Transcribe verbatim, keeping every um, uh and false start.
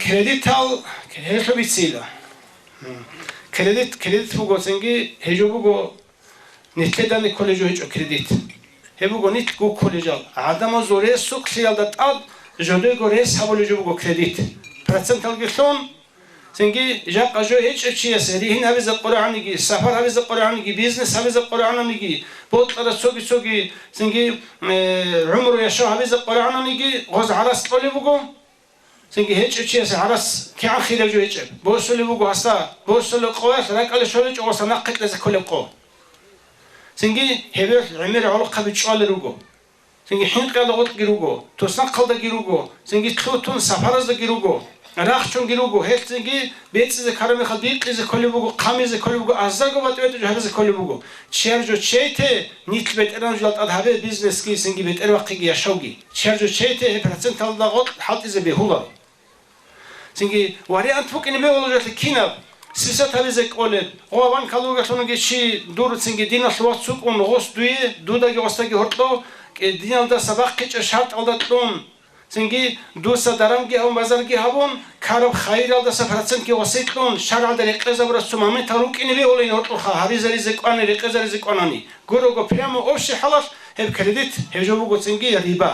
Кредитал гьелъул бицила. Кредит, кредит буго цинги, гьеб жо буго, нилъеда кколеб жо гьечӀо кредит. Гьеб буго нилъ гуккулел жал. ГӀадамазул ресукълъиялда тӀад жодего рес гьабулеб жо буго кредит. Проценталги лъун, цинги жакъа жо гьечӀев чиясе ригьин гьабизе къорагьаниги, сапар гьабизе къорагьаниги, бизнес гьабизе къорагьаниги, бокьараб цоги-цоги, цинги, э, гӀумру яшав гьабизе къорагьаниги, гъоз гӀарац кьолеб буго. Цинги гьечӀев чиясе гӀарац кигӀан хирав жо гьечӀеб. Босулеб буго гьасда, босулеб къоялъ ракӀалде щолечӀого гьасда нахъе кьезе кколеб къо. Цинги гьеб гӀемер гӀолохъаби чӀвалел руго. Цинги хӀинкъиялда гъоркьги руго, туснахъалдаги руго, цинги лъутун сапараздаги руго, рахчунги руго, гьелъ цинги бецӀизе ккараб мехалъ бикъизе кколеб буго, хъамизе кколеб буго, азарго батӀи-батӀи жо гьабизе кколеб буго. Чияр жо чейте, нилъ бетӀергьан жо тӀад гьабе бизнесги, цинги бетӀервахъиги яшавги. Чияр жо чейте, гьеб проценталда гъоркь хӀалтӀизе бегьуларо. Цинги вариант букӀине бегьула жолъе кинаб? Сисат гьабизе кӀолеб, гъо, банкалда вугелъулги чи дур цинги диналъ вац вукӀун гъос дуе, дудаги гъосдаги гьоркьов, кӀе-, диналдаса бахъичӀеб шартӀалда кьун, цинги дуца дарамги гьабун, базарги гьабун, ккараб хайиралдаса процентги гъосе кьун, шаргӀалда рекъезабураб цо моментал рукӀине бегьулин гьоркьорха гьабизаризе кӀвани, рекъезаризе кӀванани. Гурого прямо общий хӀалалъ гьеб кредит, гьеб жо буго цинги риба.